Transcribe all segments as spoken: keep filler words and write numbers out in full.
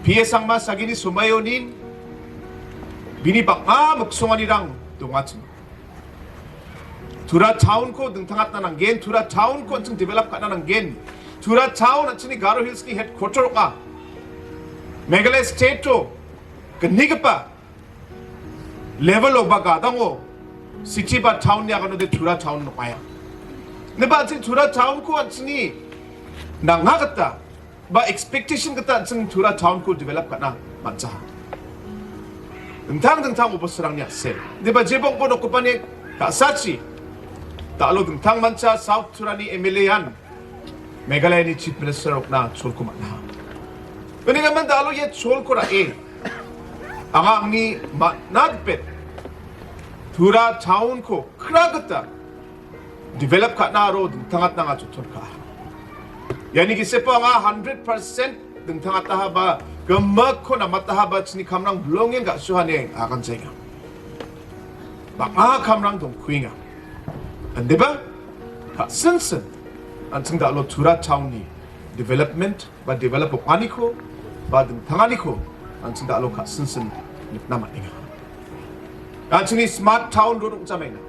P A Sangma Sagini somaionin bini bang·a miksonganirang dongachim. Tura town-ko dingtangatna nanggen, Tura town-ko an·ching develop ka·na nanggen. Tura town an·chingni Garo Hills-ni headquarter ong·a. Meghalaya state-o gnigipa level-o ba gadango city ba town-ni aganode Tura town ong·aia. Ineba an·ching Tura town-ko an·chingni nangna gita ba expectation gita an·ching Tura town-ko develop ka·na man·jaha. Dingtang dingtang obosrangni a·sel. Ineba jebongbo nokgipani ka·sachi, da·alo dingtangmancha South Turani M L A-an Meghalayani Chief Minister ong·na cholko man·aha. Unigimin da·alo ia cholko ra·e, anga angni man·a dipet Tura town-ko kra gita develop ka·na aro dingtangatna anga joton ka·a. Iani gisepo anga hundred percent dingtangataha ba gimikko namataha ba chini kamrang bilongen ga·suha ine aganjaenga. Bang·a kamrang dongkuenga. Indiba, ka·sinsin, an·ching da·alo Tura town-ni development ba develop ong·aniko ba dingtanganiko an·ching da·alo ka·sinsin nikna man·enga. An·chingni smart town road ong·jamaina.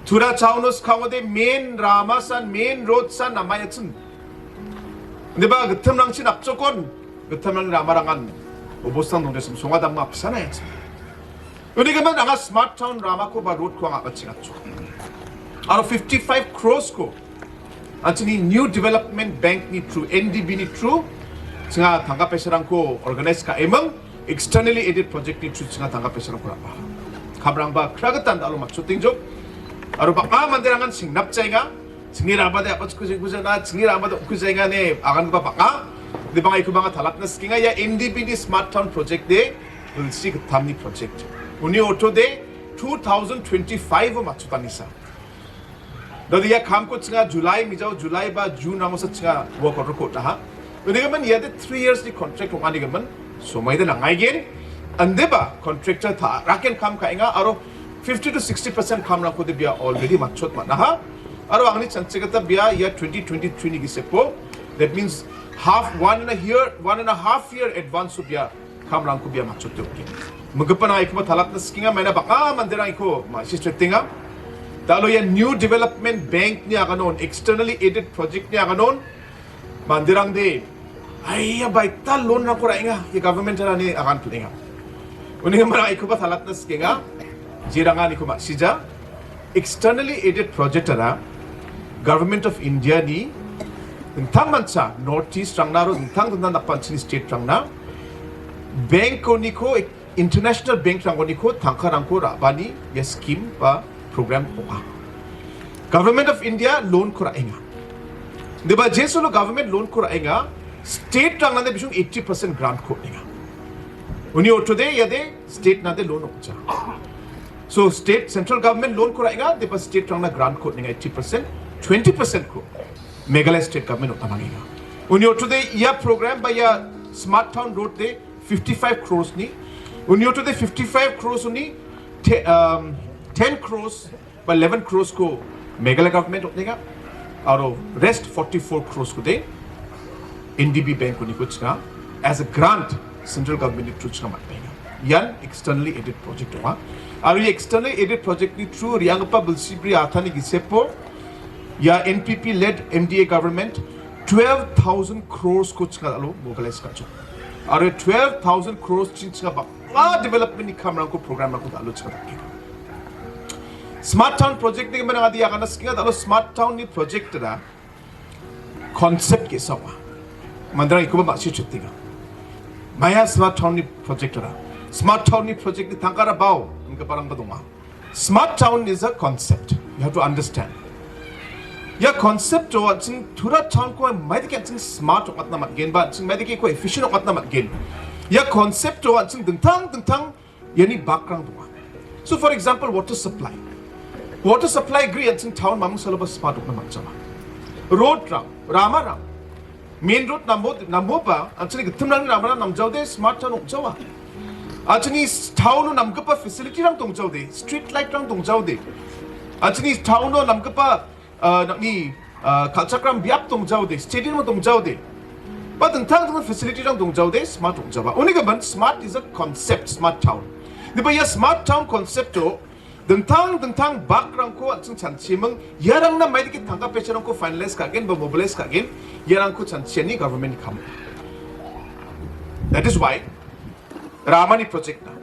Tura town-o skangode main rama san, main road san namaiachin. Indiba gittimrangchi napchokon, gittimrangni ramarangan obostan dongjasim songa damga apsan ayachin. Unigimin anga smart town ramako ba road-ko anga a·bachengatchok. Aro fifty-five crores-ko an·chingni New Development Bank-ni through, N D B-ni through, chinga tangka paisarangko organize ka·eming, externally aided project-ni through chinga tangka paisarangko ra·baha. Kamrangba kra gitan da·alo matchotengjok. Aro bang·a manderangan singnapjaenga. Chingni ramade a·bachkujaenga, chingni ramade okkujaenga ine aganba bang·a. Ine bang·a iko bang·a talatna sikenga ia N D B-ni smart town project de, bilsi gittamni project. Uni ortode two thousand twenty-five-o matchotanisa. Dade ia kamko chinga July, mijao July ba June-rangosa chinga work order-ko on·aha. Unigimin iade three years-ni contract ong·anigimin somaide nangaigen. Indiba contractor ta-, raken kam ka·enga aro fifty to sixty percent kamrangkode bia already matchot man·aha. Aro angni chanchigita bia ia twenty twenty-three-ni gisepo, that means half, one and a year, one and a half year advance-o bia kamrangko bia matchote on·gen. Minggipa nang·aikoba talatna sikenga, maina bang·a manderang iko ma-, sichetenga. Da·alo ia New Development Bank-ni aganon, externally aided project-ni aganon, manderangde, "Aia, baita loan-rangko ra·enga, ia government-ara," ine agan pil·enga. Unigimin nang·aikoba talatna sikenga, jerangan iko ma·sija. Externally aided project-ara Government of India-ni dingtangmancha North East-rangna aro dingtang dingtang dakpanchini state-rangna bank-oniko, international bank-rangoniko tangkarangko ra·bani ia scheme ba program ong·a. Government of India loan-ko ra·enga. Indiba jesolo government loan-ko ra·enga, state-rangnade bisong eighty percent grant-ko on·enga. Uni ortode iade state-nade loan ong·ja. So state, central government loan-ko ra·enga, indiba state-rangna grant-ko on·enga eighty percent, twenty percent-ko Meghalaya state government on·a nangenga. Uni ortode ia program ba ia smart town road de fifty-five crores-ni. Uni ortode fifty-five crores-oni te-, um, ten crores ba eleven crores-ko Meghalaya government on·enga. Aro rest forty-four crores-kode N D B bank-oniko chinga as a grant central government-ni through chinga man·enga. Ian externally aided project ong·a. Aro ia externally aided project-ni through re·anggipa bilsi bri atani gisepo ia N P P led M D A government twelve thousand crores-ko chinga da·alo mobilize ka·achok. Aro twelve thousand crores-chi chinga bang·a development-ni kamrangko, program-rangko da·alo chinga dake. Smart Town project-ni gimin angade agana sikenga, da·alo Smart Town-ni project-ra concept ge·sa ong·a. Manderang ikoba ma·sina chotenga. Maia Smart Town-ni project-ra. Smart Town-ni project-ni tangkara bao, ingiparangba donga. Smart Town is a concept. You have to understand. Ia concept-o an·ching Tura Town-ko maidake an·ching smart ong·atna man·gen ba an·ching maidake ko efficient ong·atna man·gen. Ia concept-o an·ching dingtang dingtang iani bakrang donga. So for example, water supply. Water supply gri an·ching town mamung saloba smart ong·na man·jawa. Road-rang, rama-rang. Main road nambo-, namboba, an·chingni gittimrangni ramara namjaode smart town ong·jawa. An·chingni s-, town-o namgipa facility-rang dongjaode, street light-rang dongjaode. An·chingni town-o namgipa, ah, nang·ni, ah, kal·chakram biap dongjaode, stadium dongjaode. Ba dingtang dingtang facility-rang dongjaode smart ong·jaba. Uni gimin smart is a concept, smart town. Indiba ia smart town concept-o dingtang dingtang bakrangko an·ching chanchieming, iarangna maidake tangka paisarangko finalize ka·gen ba mobilize ka·gen, iarangko chanchiani government-ni kam. That is why ramani project-na,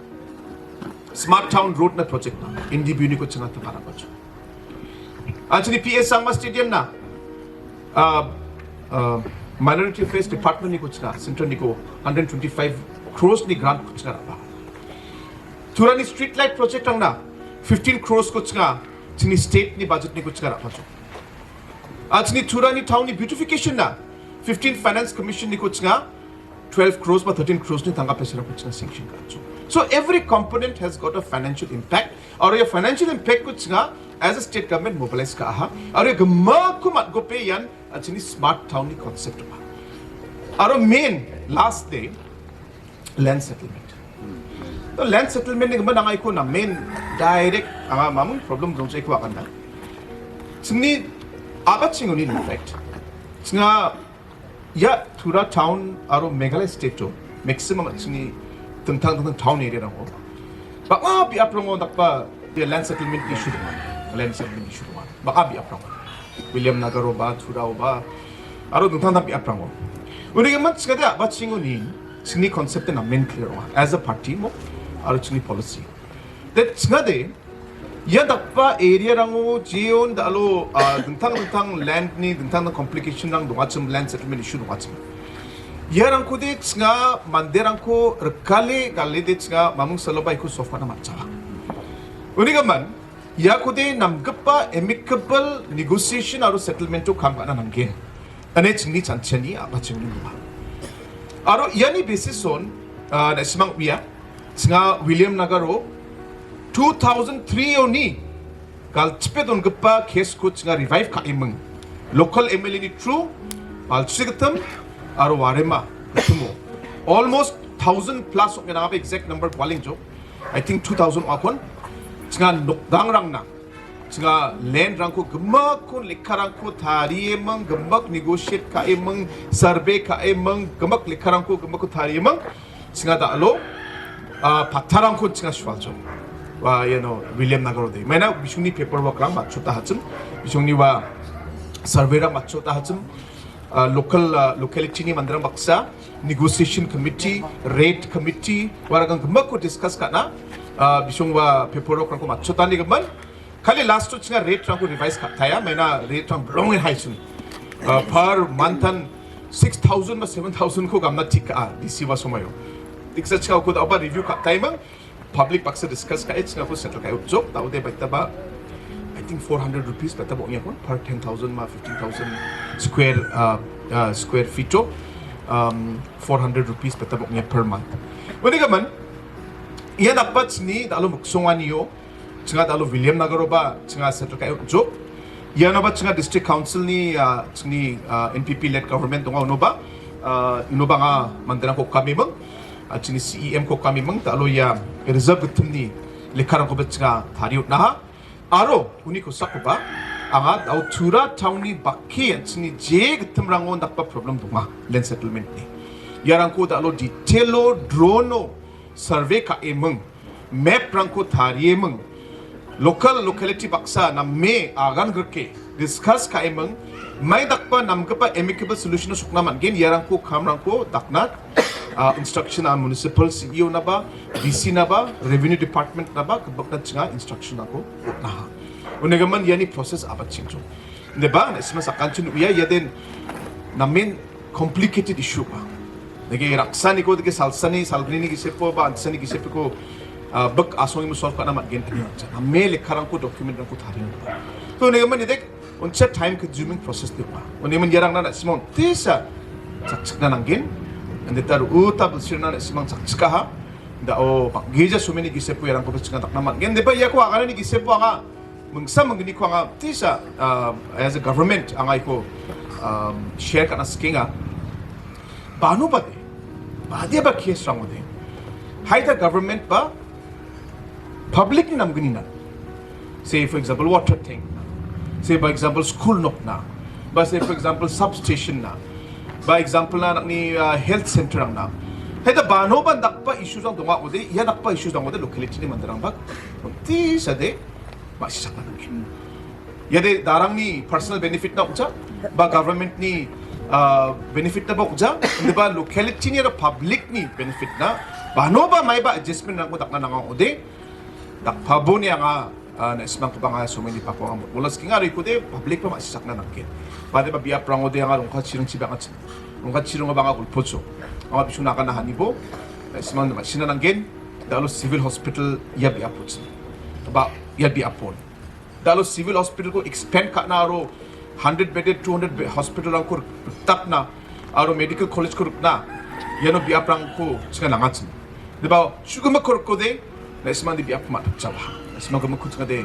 Smart Town Road-na project-na, N D B U-niko chingna tangarabacho. An·chingni P A Sangma Stadium-na, uh, uh, Minority Affairs Department-niko chingna, Central-niko hundred twenty-five crores-ni grant-ko chingna raba. Turani street light project-rangna fifteen crores-ko chingna, chingni state-ni budget-niko chingna rabacho. An·chingni Turani town-ni beautification-na fifteen Finance Commission-niko chingna, twelve crores ba thirteen crores-ni tangka paisarangko chingna sanction ka·acho. So every component has got a financial impact. Aro ia financial impact-ko chingna as a state government mobilize ka·aha. Aro ia gimikko man·gope ian an·chingni smart town-ni concept ong·a. Aro main last-de land settlement. To land settlement-ni gimin anga iko namen direct anga mamung problem dongcha iko agana. Chingni abachingoni in fact. Chinga ia Tura town aro Meghalaya state-o maximum chingni dingtang dingtang town area-rango bang·a biaprango dakba ia land settlement issue donga. Land settlement issue donga. Bang·a biaprango. William Nagaro ba, Turao ba, aro dingtang dingtang biaprango. Uni gimin chingade abachingoni chingni concept-de namen clear ong·a. As a party mo, aro chingni policy. De chingade, ia dakba area-rango jeon dalo, ah, dingtang dingtang land-ni dingtang dingtang complication-rang dongachim, land settlement issue dongachim. Iarangkode chinga manderangko rikale galede chinga mamung saloba iko solve ka·na man·jaha. Uni gimin, iakode namgipa amicable negotiation aro settlement-o kam ka·na nanggen. Ane chingni chanchiani abachingoni donga. Aro iani basis-on, ah, na·simang uia, chinga William Nagaro two thousand three-oni galchipe dongipa case-ko chinga revive ka·eming. Local M L A-ni through, Balchigittim aro Warema gitimo. Almost thousand plus ong·enga, exact number-ko walengjok. I think two thousand ong·akon. Chinga nokdangrangna, chinga land-rangko gimikkon lekkarangko tarieming, gimik negotiate ka·eming, survey ka·eming, gimik lekkarangko gimikko tarieming. Chinga dalo, ah, pattarangko chinga sualjo. Wa, iano William Nagarode. Maina bisongni paperwork-rang matchota hachim, bisongni wa survey-rang matchota hachim, ah, local, ah, locality-ni manderang baksa, negotiation committee, rate committee, warang gimikko discuss ka·na, ah, bisong wa paperwork-rangko matchotani gimin, kali last-o chinga rate-rangko revise ka·taia, maina rate-rang bilongen high sini. Ah, per month-an six thousand ba seven thousand-ko gamna thik ka·a, D C wa somoio. Diksa chinga uko da·oba review ka·taiming, public baksa discuss ka·e, chingako settle ka·e utjok, da·ode baitaba, I think four hundred rupees baitaba ong·iakon, per ten thousand ma fifteen thousand square, ah, ah, square feet-o, um, four hundred rupees baitaba ong·ia per month. Uni gimin, ia dakba chini da·alo miksonganio, chinga da·alo William Nagaroba chinga settle ka·e utjok. Ianoba chinga district council-ni, ah, chingni, ah, N P P led government donga unoba, ah, unoba anga manderangko kameming, ah, chini C E M-ko kameming, da·alo ia reserve gittimni lekkarangkoba chinga tarie utnaha. Aro uni kosakoba anga da·o Tura town-ni bakke an·chingni je gittimrango dakba problem donga, land settlement-ni. Iarangko da·alo detail-o, drone-o survey ka·eming, map-rangko tarieming, local locality baksa name agan grike discuss ka·eming, mai dakba namgipa amicable solution-o sokna man·gen, iarangko kamrangko dakna, ah, instruction a municipal C E O-naba, D C-naba, revenue department-naba, gimikna chinga instruction-rangko on·aha. Uni gimin iani process abachingjo. Indiba, na·sima sakantin uia, ia den namen complicated issue ba. Dake raksaniko, dake salsani, salgnini gisepo, ba ansani gisepiko, ah, bek asongimo solve ka·na man·gen, ani rangcha. Name lekkarangko, document-rangko tarienba. To, uni gimin idek, uncha time consuming process de ong·a. Uni gimin iarangna na·sima untisa chakchikna nanggen. Ande ta ru-, uta bilsirna na·simang chakchikaha. Da·o, bang·gija someni gisepo iarangkoba chinga dakna man·gen. Indiba iako aganani gisepo anga mingsa minggniko anga tisa, ah, as a government anga iko, um, share ka·na sikenga. Bano bade, badiaba case-rangode. Haida government ba public-ni namgnina. Say, for example, water tank-na. Say, for example, school nokna. Ba say, for example, substation-na. Ba example-na nang·ni, ah, health center-rangna. Heta banoba dakgipa issue-rang donga ode, ia dakgipa issue-rang ode locality-ni manderangba, ti sade, ma·sisakna nanggen. Iade darangni personal benefit-na ong·ja, ba government-ni, ah, benefit-na ba ong·ja, indiba locality-ni aro public-ni benefit-na, banoba maiba adjustment-rangko dakna nanga ode, dakpaboni anga, ah, na·simangkoba anga someni pakko anga motbola sikenga, aro ikode public-ba ma·sisakna nanggen. Badeba biaprangode anga rongka chiringchi bang·achim. Rongka chiringo bang·a golpocho. Anga bisong nagana hanibo, na·simang ma·sina nanggen, dalo civil hospital ia biapochim. Ba ia biapon. Dalo civil hospital-ko expand ka·na aro hundred bedded, two hundred be-, hospital-rangko rikdakna aro medical college-ko rikna iano biaprangko chinga nangachim. Deba chu·gimikko rikode, na·simangde biapko ma·takjawa. Na·simang gimikko chingade,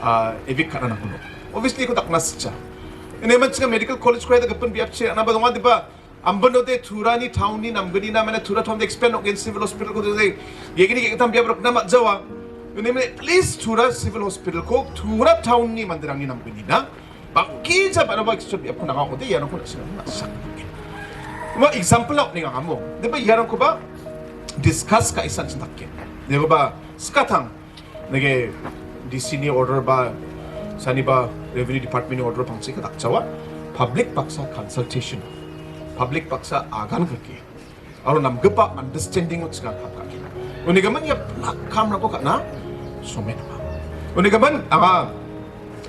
ah, evict ka·na nangkuno. Obviously, iko dakna sikja. Ine man chinga medical college-ko ia gipin biapchi ra·naba donga, deba Ambonode Turani town-ni namgnina, mane Tura town-de expand ong·gen civil hospital-ko de, iagini ge·gittam biap rikna man·jawa. Uni mane at least Tura civil hospital-ko Tura town-ni manderangni namgnina. Bang·gija ba·raba extra biapko nanga ong·ode, iarangko na·simang ma·sisakna nanggen. Ua example-na ong·ning angamo. Deba iarangkoba discuss ka·e sanchim dakgen. Degoba skatang. Nege D C-ni order ba saniba Revenue Department-ni order pangchi ka dakjawa, public baksa consultation, public baksa agan kake, aro namgipa understanding-o chinga kam kake. Unigimin ia pilak kamrangko ka·na somen ong·a. Unigimin anga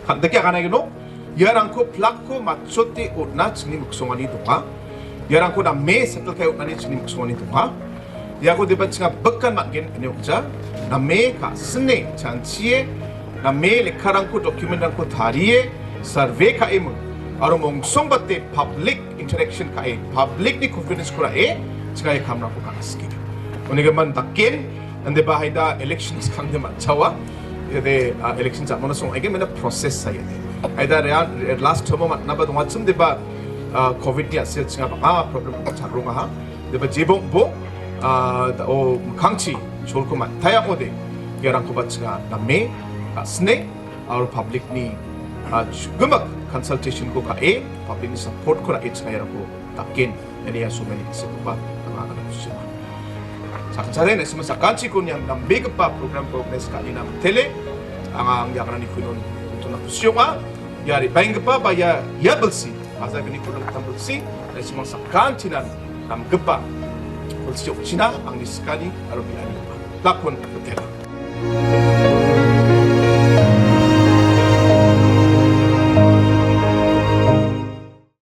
kan·dike aganagino, iarangko pilakko matchote on·na chingni miksongani donga. Iarangko name settle ka·e on·ani chingni miksongani donga. Iako deba chinga bikan man·gen ine ong·ja. Name ka·sine chanchie, name lekkarangko, document-rangko tarie, survey ka·eming, aro mongsombate public interaction ka·e, public-ni confidence-ko ra·e, chinga ia kamrangko ka·na sikgen. Unigimin dakgen, ande ba haida election skangde man·jawa. Ede, ah, election ja·mano song·aigen mena process saia. Haida rea, last term-o man·naba dongachim deba, ah, covid-ni a·sel chinga bang·a problem chakrongaha. Deba jebong bo, ah, da-, o, mikkangchi cholko man·tayakode, iarangkoba chinga name, ka·sine, aro public-ni, ah, chu·gimik consultation-ko ka·e, public-ni support-ko ra·e chinga iarangko dakgen, ine ia someni gisikoba anga agana kusiama. Sakanchade na·sima sakanchiko nian nambegipa program-ko organize ka·anina mitele, anga angni aganani kunon untona kusionga, ia re·baenggipa ba ia, ia bilsi, bajargni kulo gittam bilsi, na·simang sakantinan namgipa bilsi ong·china angni sikani aro bianigipa. Lakon mitela.